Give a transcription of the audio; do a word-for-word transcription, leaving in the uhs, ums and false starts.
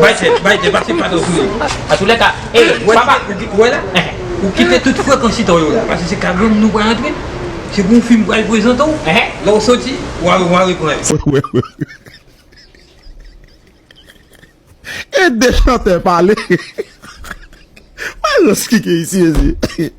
Bay tèt, bay tèt, pase pa twò sou li. An tou lè ka, e, papa. Ou wè la? Ou kite tout frekans chita w yo la. Paske se ka granmoun nou pral antre. Se pou yon fim pral prezante w. Lè w soti, w a, w a reprann. E de chantè pale. Wè rans ki gen isi, mezi.